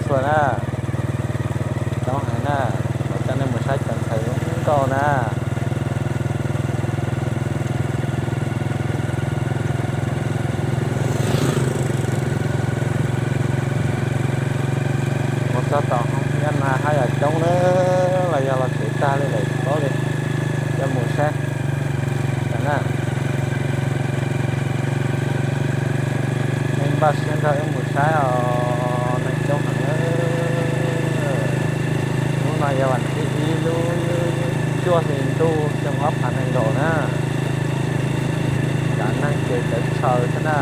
Tuaj na, coob heev na, kuv coj nej mus saib cov ntxhais zoo nkauj na. Mus txog tom hoob hiab no haj yam coob na, los yog los tsev tag li lawm tsis paub li, coj mus saib na. Nej npaj siab nrog wb mus saib os, neeg coob heev na. Hnub no yog vas thib ib lub cuaj hli ntuj xyoo ob phav nees nkaum na. Cov neeg ces tawv tshaws xwb na.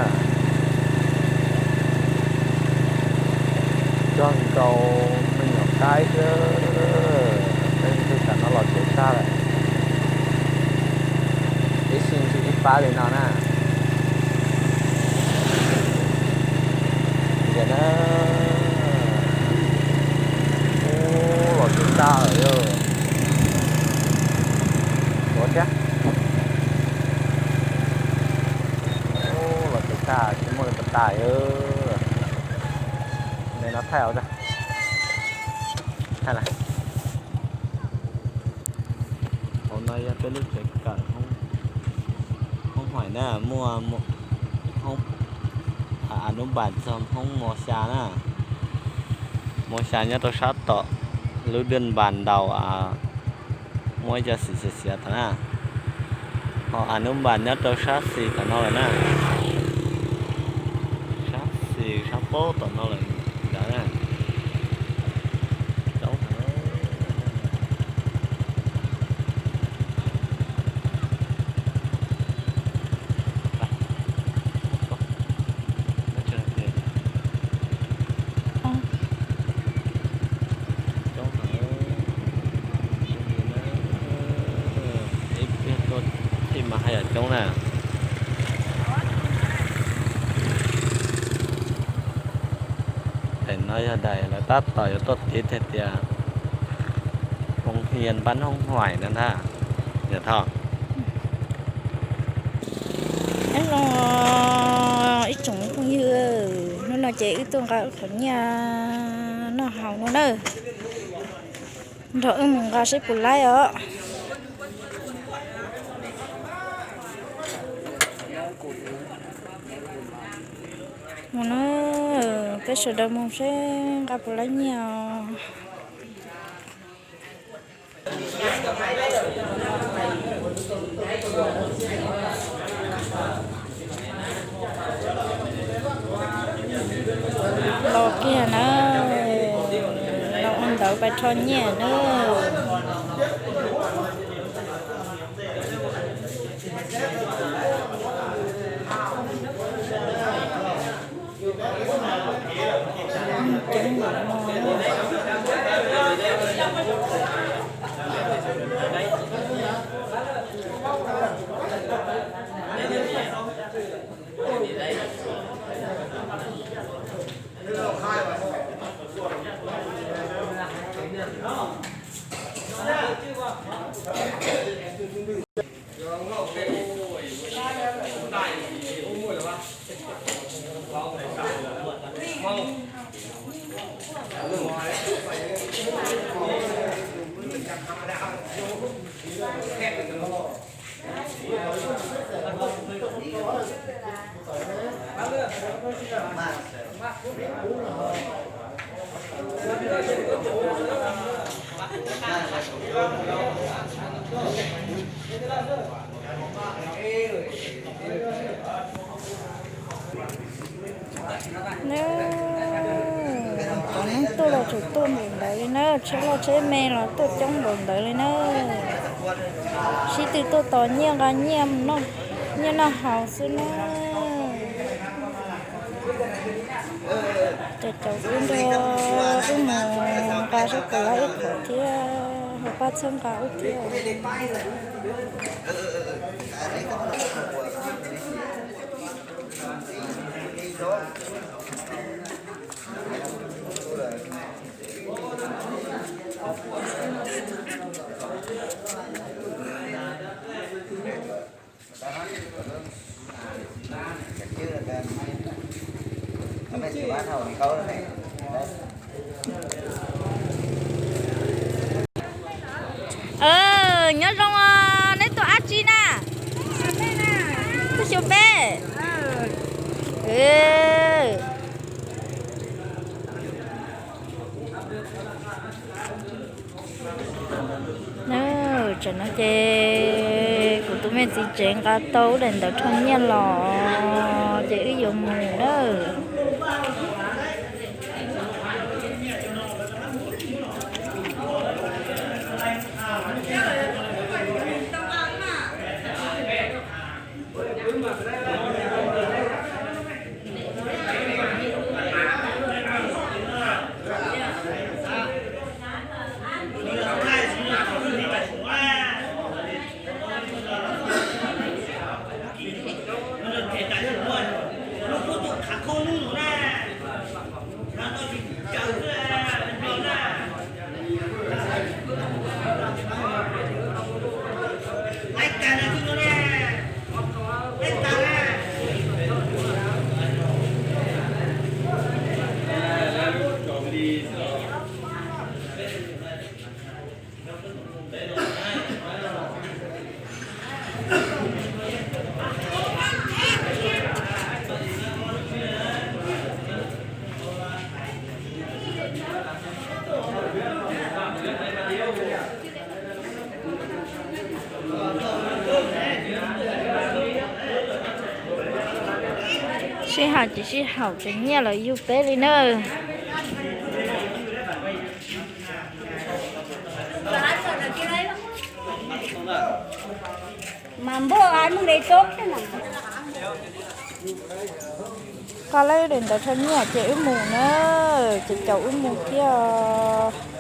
Cog nkaus me nyuam qaib thiab, peb ntug tas no los tsev tag lawm. Ib sij ntsis ib pab li no na. Tias na, ub, los tsev tag lawm yog. Ua thiab. Ub, los tsev tag tsis muaj li puas tas. Ntawm no thaij os, thaij na. Hauv no yog peb lub tsev kawm Hmoob Huaim na, muaj Hmoob Anub Npas txog Hmoob Mos Xya na. Mos Xya nyob rau sab tom, lub Dwj Npas ntaus muaj ib co xis xiav xiav tom na. Ho Anub Npas nyob rau sab xis tom no lawm na. Sab xis sab pob tom no lawm ntawd na. Coob heev. Coob heev. Ib pliag tuaj thiaj mas haj yam coob na. Daim no yog daim lawv tab tom yuav tuaj tiv hais tias Hoo Hias npab Hmoob Huaim no ntag. Yog tho. Nyob zoo ib tsoom phooj ywg, hnub no ces wb tuaj nqa wb qhov nyiaj noj haus no na, nrog wb mus nqa seb puas laib os. Mus na, peb sawv daws mus seb nqa puas laib nyiaj os. Los kiag na, los ua ntawv pais rho nyiaj na. Coob lawm no. Na, cov neeg tuaj los tseem tuaj npaum ntawd li na, tsheb loj tsheb me los tuaj coob npaum ntawd li na. Sib tw tuaj tos nyiaj nqa nyiaj, nyiaj noj haus xwb na. Ces cov wb nrog wb mus nqa seb puas laib ib qho thiab, ho pab txhawb nqa wb thiab. Nyob zoo os, neb tuaj dab tsi na? Tuaj xyuas peb. Tam no ces kuv tus me txiv tsev nqa tau daim ntawv rho nyiaj los ces wb yuav mus na. Sij hawm tsis sib haum ces nyiaj los yug peb li na. Nqa lawm daim ntawv rho nyiaj ces wb mus na, ces caum wb mus thiab.